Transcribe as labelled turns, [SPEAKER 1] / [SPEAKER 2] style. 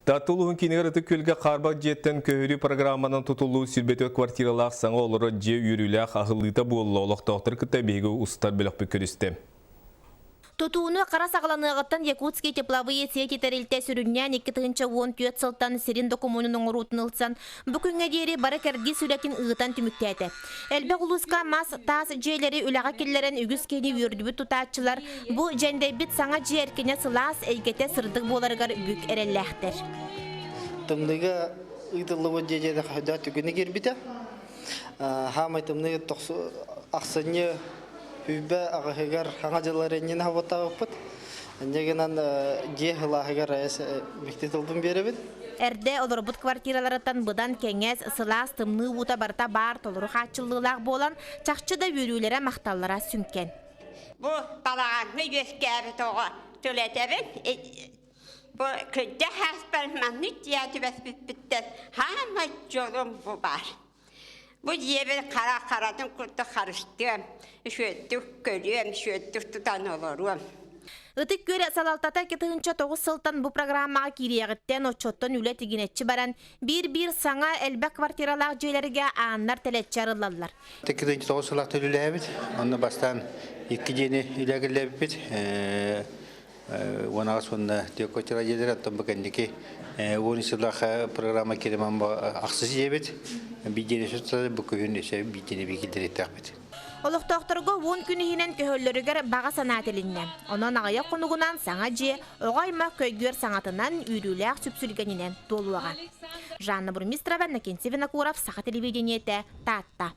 [SPEAKER 1] Таатта улууһун киинигэр Ытык Күөлгэ хаарбах дьиэттэн көһөрүү программанан тутуллуу 24 квартиралаах саҥа олорор дьиэ үөрүүлээх аһыллыыта буолла. Олохтоохтору кытта биһиги устар бөлөхпүт көрүстэ.
[SPEAKER 2] Тутууну хара саҕаланыаҕыттан Якутские тепловые сети тэрилтэ сүрүннээн 2014 сылтан сирин докумуонун оҥоруутун ылсан, бу күҥҥэ диэри бары кэрдиис үлэтин ыытан түмүктээтэ. Элбэх улууска мас, таас дьиэлэри үлэҕэ киллэрэн үгүс киһини үөрдүбүт тутааччылар бу дьэндэйбит саҥа дьиэ эркинэ сылаас, эйгэтэ сырдык буоларыгар бүк эрэллээхтэр.
[SPEAKER 3] Тымныыга ыытыллыбыт дьиэ дьиэтэ хайдах түгүнү киирбитэ. Хаамай тымныы ахсынньы сүүрбэ аҕыһыгар хаҥа дьыллар иннинэ хабыттаабыппыт. Инньэ гынан дьиэ сылааһыгар микти тылбын биэрэбин.
[SPEAKER 2] Эрдэ олорбут квартираларыттан быдан кэҥэс, сылаас, тымныы уута барыта баар толору хааччыллыылаах буолан, чахчы да үөрүүлэрэ, махталлара сүҥкэн.
[SPEAKER 4] Бу балаҕаҥҥа үөскээбит оҕо тыл этэбин. Бу кырдьа сааспар маннык дьиэ түбэспиппиттэн хаамай дьолум бу баар. Бу дьиэбин хара харатын курдук харыстыам, үчүгэйдик көрүөм, үчүгэйдик тутан олоруом.
[SPEAKER 2] Ытык Күөл салалтата 2009 сылтан бу программаҕа киириэҕиттэн оччоттон үлэ тигинэччи баран, биир-биир саҥа элбэх квартиралаах дьиэлэргэ ааннар тэлэччи арыллаллар.
[SPEAKER 5] 2009 сыллаах үлэлээбит. Онно бастаан икки дьиэни үлэ киллэрбиппит. 18 уонна түөрт дьиэлэр, оттон бу кэнники 10 сыллаах программа кириман ахсыс дьиэбит. Биир дьиэни сүтсэ бу күһүн өссө биир дьиэни киллэриэхтээхпит.
[SPEAKER 2] Олохтоохторго 10 күн иһинэн көһөллөрүгэр баҕа санаа этилиннэ. Онон аҕыйах хонугунан саҥа дьиэ оҕо аймах көйгүөр саҥатынан, үөрүүлээх сүпсүлгэнинэн туолуоҕа. Жанна Бурмистрова, Иннокентий Винокуров, Саха телевидениетэ, Таатта.